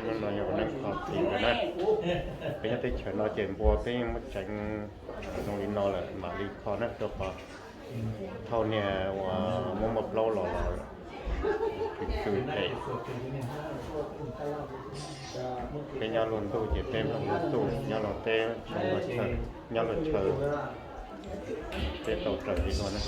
Hnub no yog nees kho tis ntawd na. Peb nyob teb chaws no ces npua peb yeej muab tseev zoo li no lawm mam li kho na, rau qhov thauj niag uas muaj muaj plaub los los tshwm tshwm phem. Peb nyob luag ntuj ces peb nplooj luag ntuj, nyob luag teb nplooj luag chaw, nyob luag chaw peb tau raws li luag na.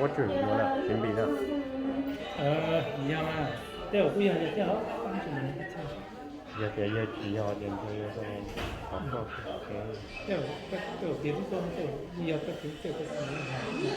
Koj puab tswm yuav na, txiv npis na. Yog, tej zaum kuj yog yog thiab os. Yog tias yog tsis yog ces ntshe yuav, tej zaum tias tub tuaj, yog koj txiv tej koj txiv.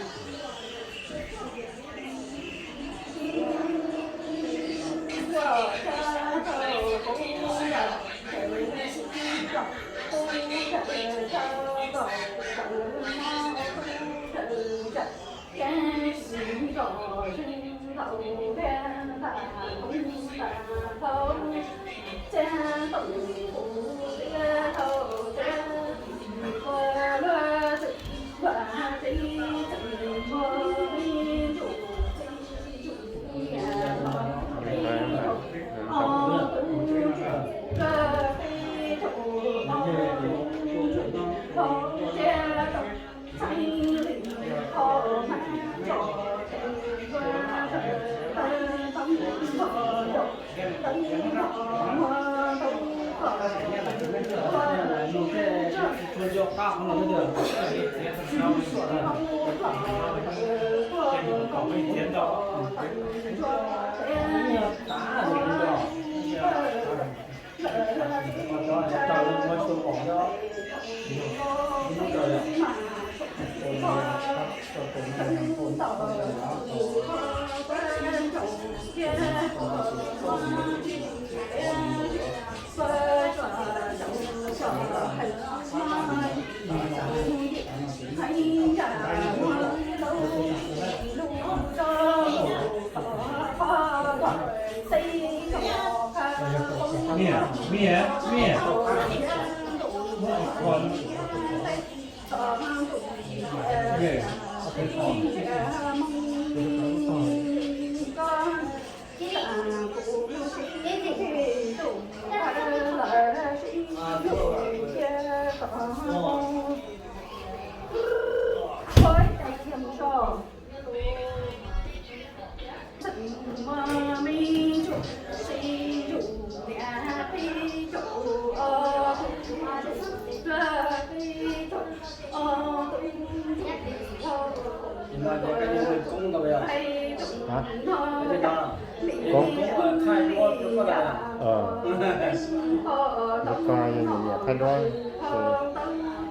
Hả? Cúng. Ờ. Lub koj yog niam thaij duab, ces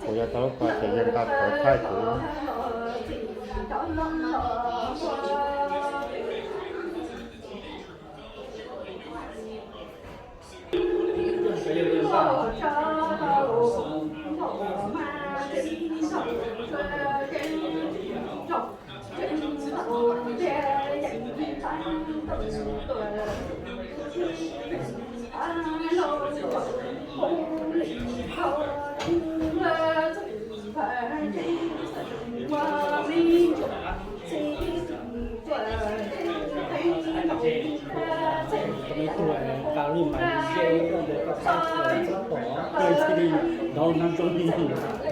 kuv yog tau lub koj ces yeej tau thawv thaij kuv.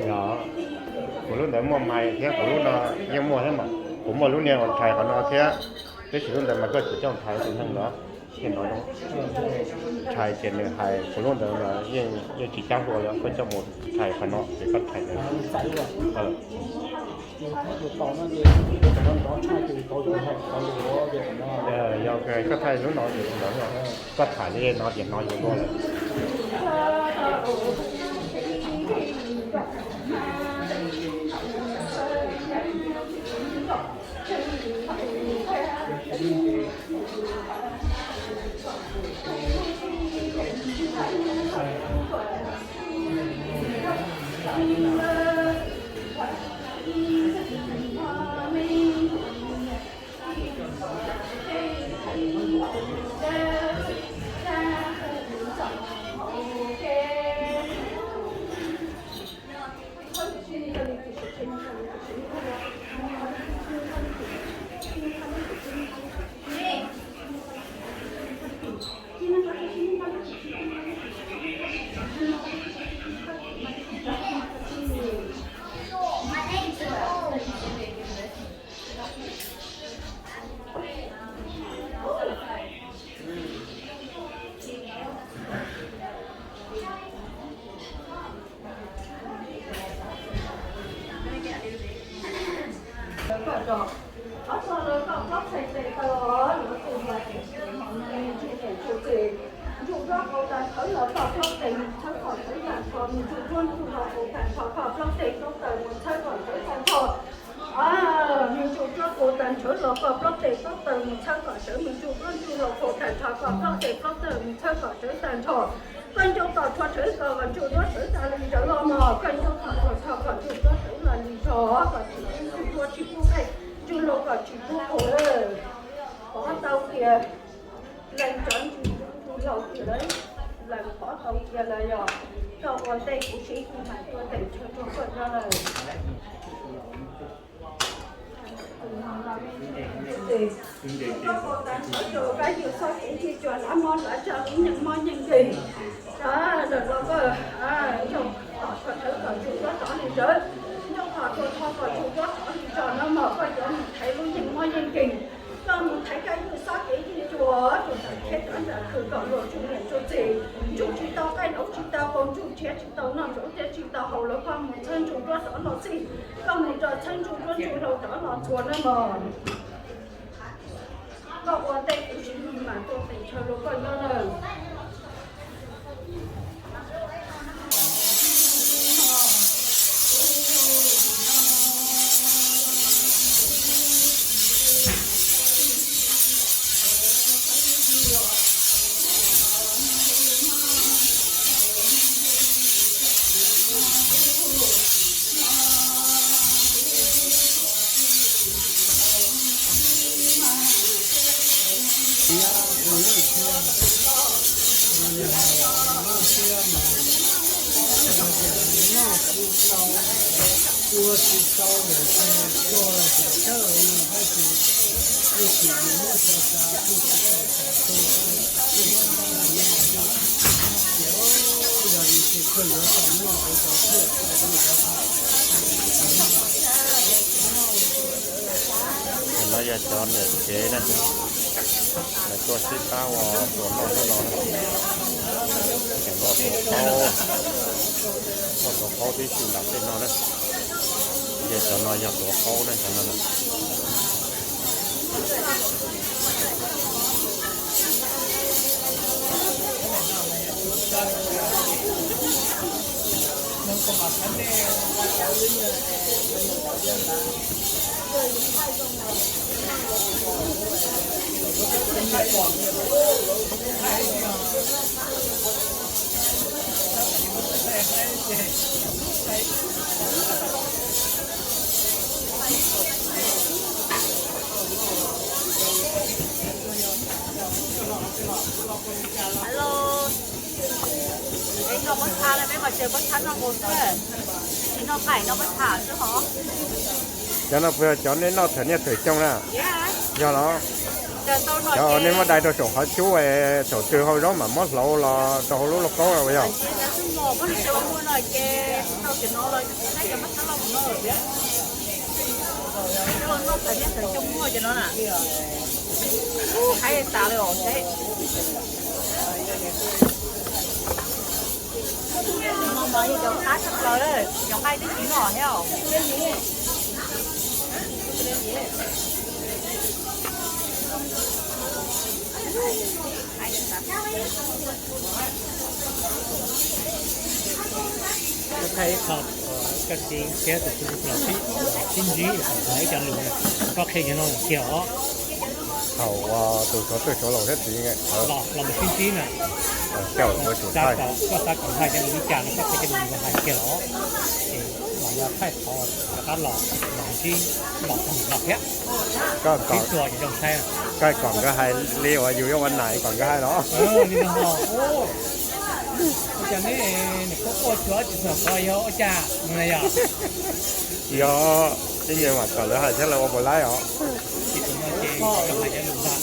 Yog, kuv lub ntawd muaj mais thiab, kuv lub no yeej muaj thiab mas. Kuv muaj lub niag uas rhais qhov no thiab, tab sis lub ntawd mas koj tsis coj rhais tus neeg ntawd. Ces no rhais ces nws hais kuv lub ntawd mas yeej, yeej tsis cab hlua li, koj coj mus rhais qhov no ces koj rhais ntawd. Yog koj thaij lub no ces ntawd, koj tham li no ces no yuav luaj lawm. Ntsuj duab qau tag nrho los koj plaub tes mus tshawb kom sawv tag nrho, mus ntsuj duab ntsuj los qau tag nrho koj plaub tes plaub taw mus tshawb kom sawv tag nrho. Mus ntsuj duab qau tag nrho los koj plaub tes plaub taw mus tshawb kom sawv, mus ntsuj duab ntsuj los qau tag nrho koj plaub tes plaub taw mus tshawb kom sawv tag nrho. Koj ntsuj tom rho tshawb kom ntsuj duab sawv tag li ntawd los mas, koj ntsuj tom rho tshawb kom ntsuj Kuv mam tuaj teem chaw rau koj nyob lawm. Koj puas tau hnov rau kab yus xob kev ncig cuag lav mob lav tsag lub nyeej mob nyeej nkeeg. Lawm los koj nyob tom thaum thawv kom tsum nruab tod li rawv, nyob tom tus tho kom tsum nruab tod li tso no mas koj yuav mus thaiv lub nyeej mob nyeej nkeeg. Koj mus thaiv kab yus xob kev ncig cuag tus ntawm khiav rov nram khw kom luag tsum niam tsum txiv, ntsug tsis tau qaij hauv tsis tau qaug ntsug tshiab tsis tau noj ntsuav thiab tsis tau haus los koj mus txhawb ntsug nruab tod los xij, koj mus rau txhawb ntsug nruab ntsug hlau rov los ntxuav na mog. Koj ua ntej kuv sim mam tuaj teem chaw rau koj nyob lawm. No yog cov niam tsev na, lawv tuaj sib pab ua tuav noj hnub no na. Tseem muaj tuav qaub, muaj tuav qaub tib si nram tej no na. Ces cov no yog tuav qaub na, cov no na. Alo, es noj pob txha na, peb mas tsev pob txha noj nkaus xwb, tsis noj qaim noj pob txha xwb hos. Cov no puas yog cov nej noj thaum niaj thaum xyoo na? Yog los? Cov nej muab dai rau saum qhov cub, thaum twg hau zaub mam muab hlauv los rau hauv lub lauj kaub los yog? Thaij ib qho, koj txiv thiab tus tub los sib ntsib, ib cov lus, koj qhia cov no kiag os. Thaum tus tsov twj tsov laus thiab txiv los mus sib ntsib na, koj xav kom thaij cov lus li cas no koj qhia cov lus mus hais kiag los, ces mam li thaij qhov rov qab los, los ntsib, los txog mus no thiab. Koj kom nkawd hais li uas yus yuav ua nais kom nkawd hais los. Ua cas neb niam quaj quaj tsuav tsis txog qhov yog ua cas no yog? Yog, ib nyuag mam kom lawv hais thiab lawv ua puas laib os. Ces tus no ces hais cov lus ntag.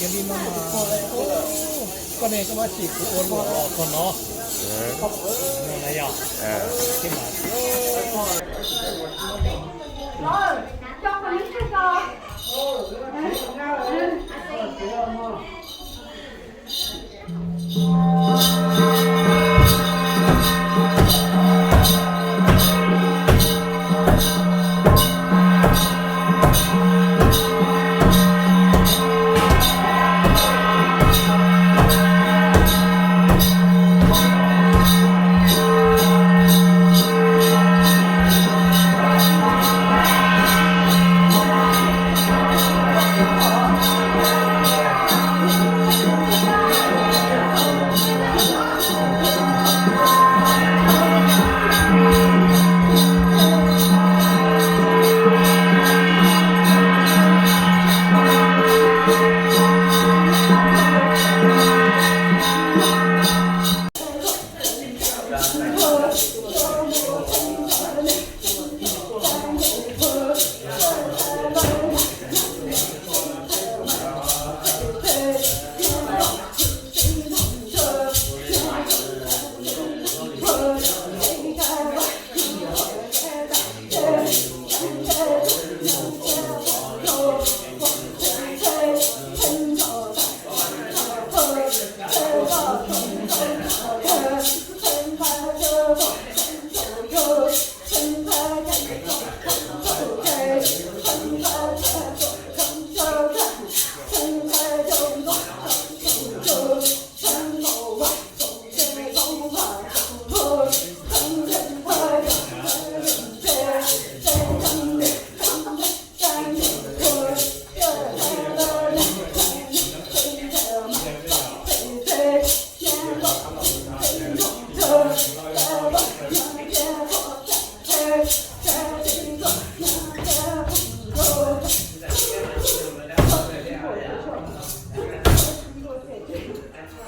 Yog li no mas koj ne koj mam tsim kuv ua luam los txog no. No yog, ces mas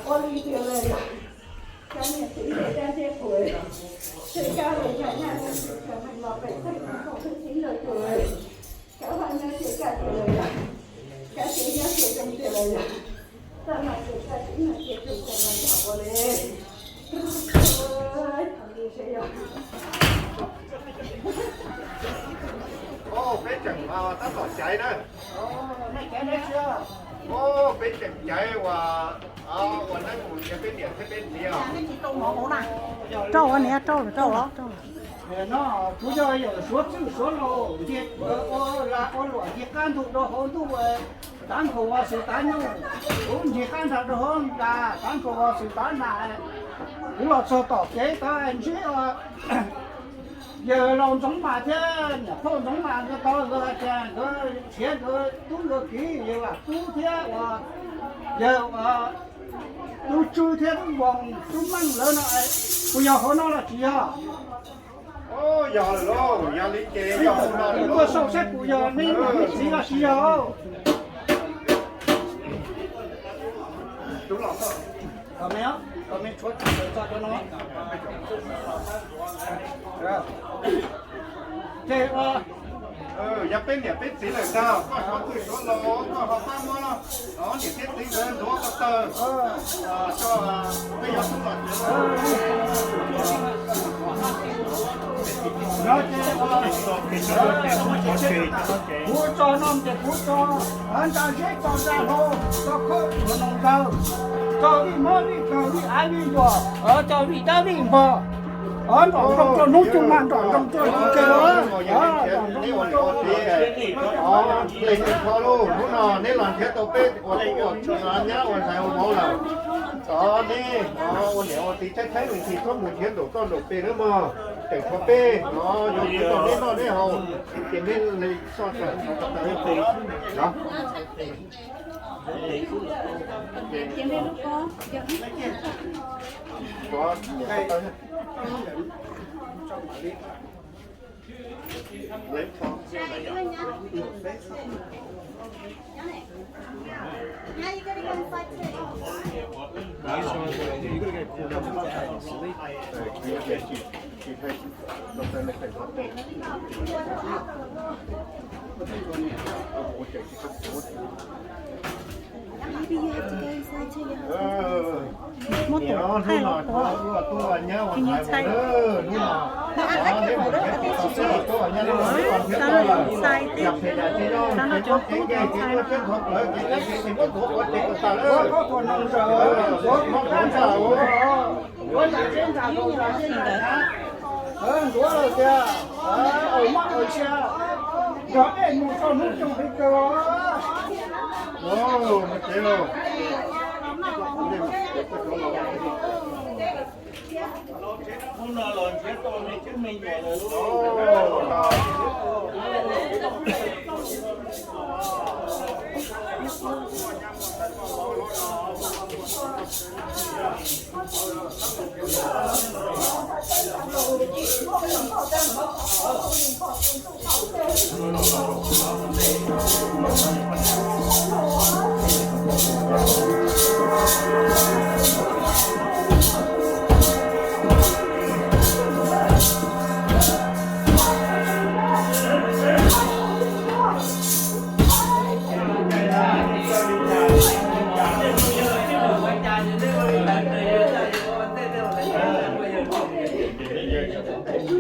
Ua li tias lawm, cov niam txiv ntse dab ntse qhuav, tej kab lus yog nyaj txwv txwv cov neeg los pem txheej txheej txheej txheej lawm txwv, cov vaj nyob ces kaj tias lawm yog, cov tsev nyob ces zoo tias lawm yog, txoj hau ces kaj tsev no ces zoo tias lawm yog ua li. Peb tseem tab tom caiv na. Peb tseem caiv uas, uas neeb mus nrhiav peb niam thiab peb txiv os. Rau ua niam rau rau os. No kuv yog yawm Suav Txwj Suav Laus nce ua luam nce qab ntug rau hauv ntuj, tav nkhaus vos xwm tav nyoog, kuv nce qab nrad rau hauv ntas tav nkhaus vos xwm tav nas, kuv los txog tom kev tod ntsib yawg laus Ntxoov Mas thiab niam phauj Ntxoov Mas nkawd tau, nkawd hais tias nkawd nrhiav nkawd tub nkawd kiv yawg Vam Tub thiab uas yawg Tub Tswb thiab Tub Npoos Tub Meej lawv no, puas yog hauv no los tsis yog? Yog lawm lauj, yog li ces yog hauv no lawm lauj. Tuaj saib puas yog nej niam nej txiv los tsis yog. Ces yog peb niam peb txiv lawm ntag, koj Suav Txwj Suav Laus, koj ho pab muab niam thiab txiv nkawd ntxuav ko taw, peb yuav tub los txiav. No ces kuv tso no ces kuv tso nra zeb, tso nra hlau, tso khawb, tso noog kawg, tso vij mob vij kawg, vij av vij yuam, tso vij dab vij npog, nrom nroo rau hnub cooj mas nrom nroo rau hnub kawg. Hnub no neb los nrhiav tau peb ua tub ua nyab ua ntxhais ua vauv lawm, thov neb ua niam ua txiv tshaib tshaib leej txiv txhob mus nrhiav nraum toj nraum pes nawb mog. Tseem tshuav peb, yuav tau neb noj neb haus, ces neb li soj sawm. Muab tus thaij los ua, hnub no hnub ua tub ua nyab ua ntxhais ua lawm, hnub no neb mus nrhiav tau tub ua nyab ua ntxhais, yog phem yam tsis zoo ces muab kev kev ua tub ntxhais lawm, ces muab tuav ua tsev kom tas lawm. Ntuav lawm tias, aws, maj aws sia, nrog nej mus txog hnub cooj pes kawg os. Hnub no los nrhiav tau me tub me nyuam lawm lauj.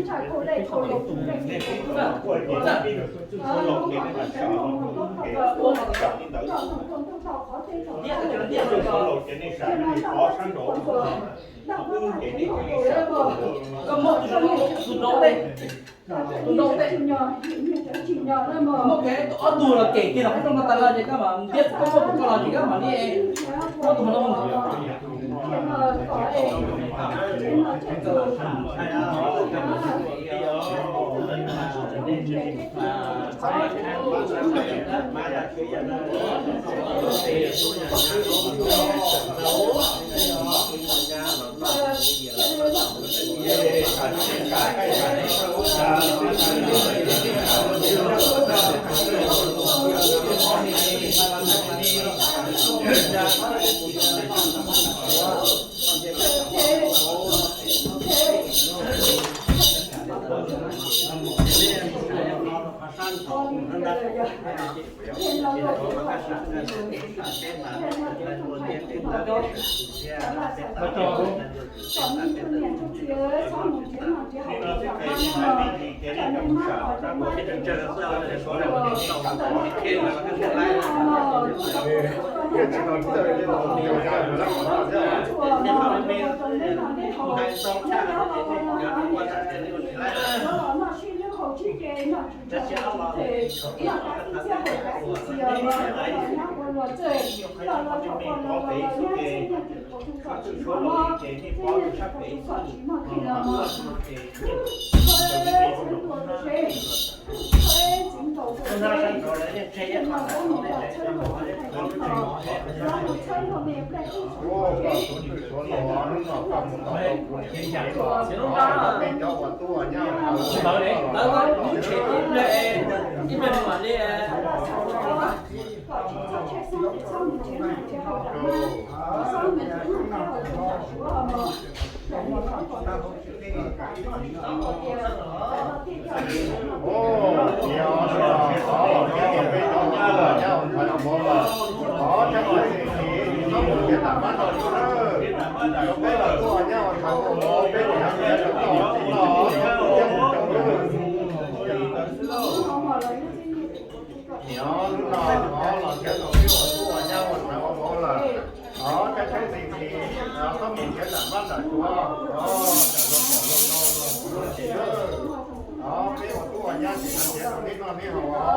Koj muab tus zoo tus rau tej, tus rau tej, muab kev tus ob tug los kem kiag los qhov rooj no tas los ces koj mam ntiab, koj muab tus koj los ces koj mam li muab tus no mus. Niam, hnub no los thiab tus peb ua tub ua nyab ua ntxhais ua vauv lawm. Thov cov tub txis txis, thov mus nrhiav nram vaj nram tsuav, thov peb ua tub ua nyab ces nrhiav tau neb noj neb haus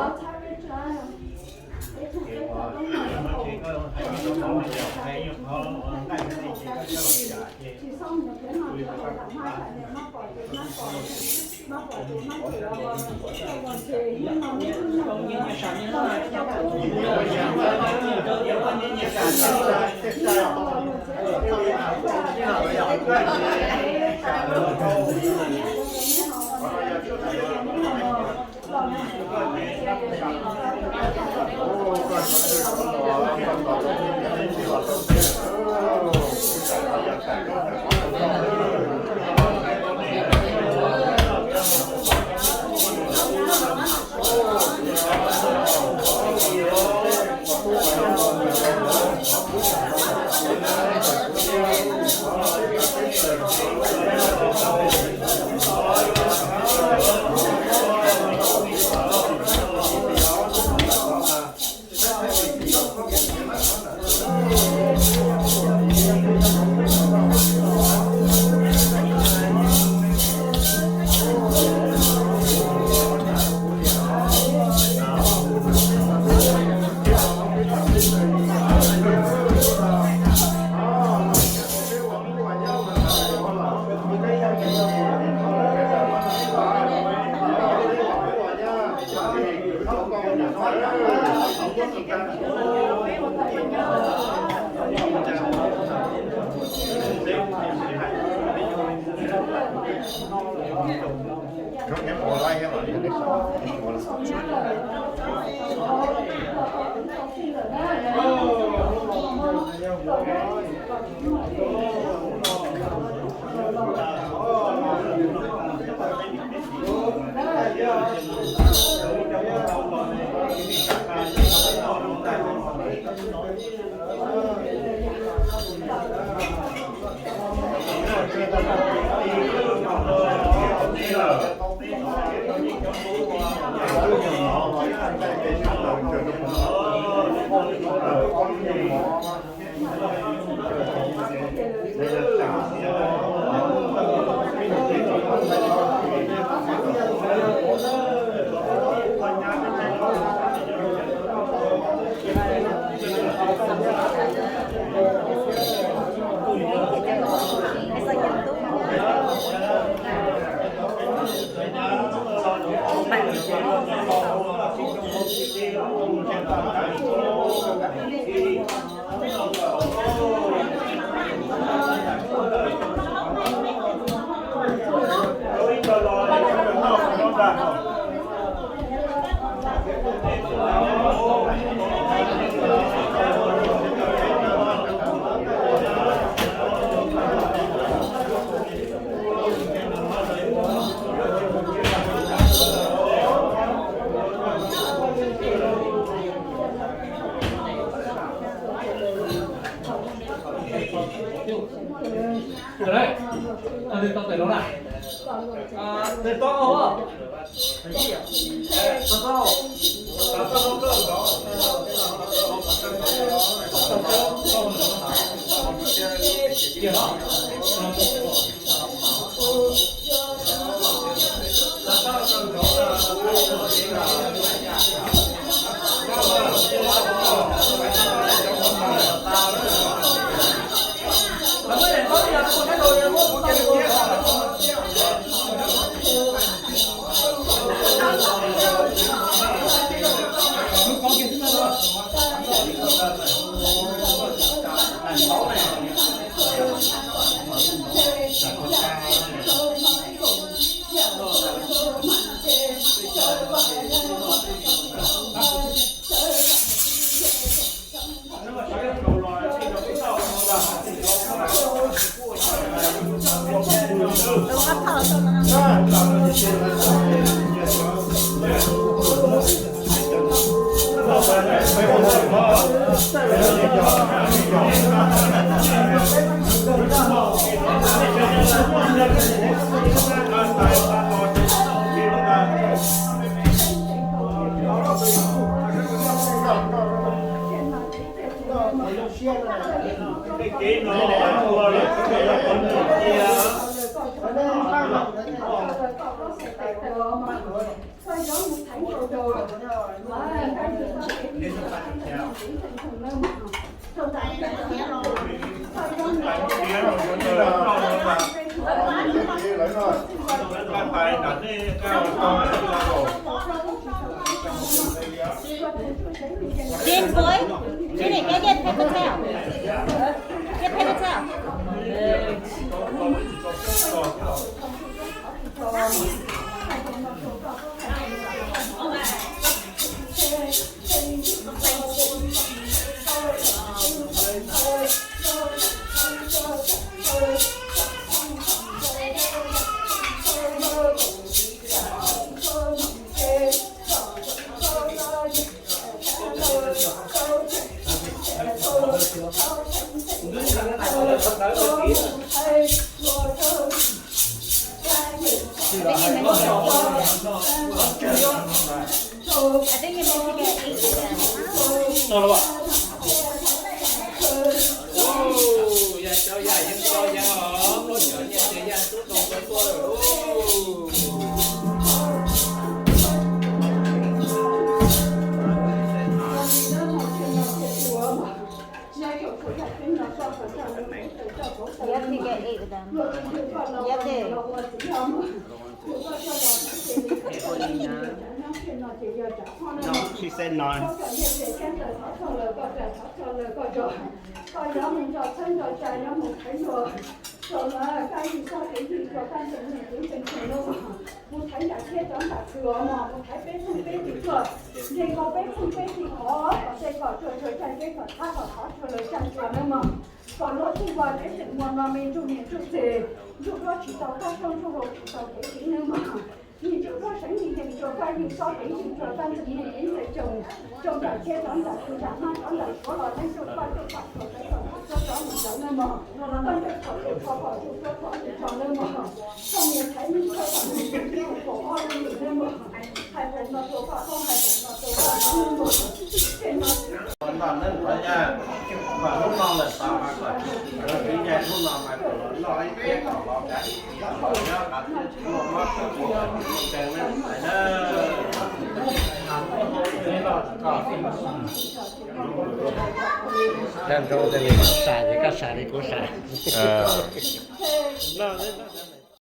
os. Jin boy, Jin, can you get paper towel? Get paper towel. I think you need to get eight of them. You have to get eight of them. You have to. No, she said nine. Mus thaiv nram teb cov nram txwv os mog, mus thaiv peb txheej peb txheej tuaj, nce nkaus peb txheej peb txheej os, kom tej kom tsuag tsuag txaij teb kom thab kom thov tsuag lawv txaij tsuag nawb mog. Kom luag txij ua peb tseem muaj no me ntsuj niam ntsuj txiv, ntsuj duab tsis tau kab xyoob, ntsuj hau tsis tau kev tiv nawb mog. Niaj ntsuj duab seev niaj yeej tsuag kab yeej xob kev yeej tsuag kab ntxwg niam kev ntxwg tsoom, tsoom nram teb cov nram txwv nram hmab cov nram suav los neej tsuj koj tsuj koj tsuag teb kom thab tsuag tsuag mus txawv nawb mog. Koj ntej txhom txhua txhua kom tsuj tsuag tsuag mus txawv nawb mog. Koj mus thaiv me ntsuj kom mus txij teb ua Dab ntub tias nws xav ces koj xav li kuv xav.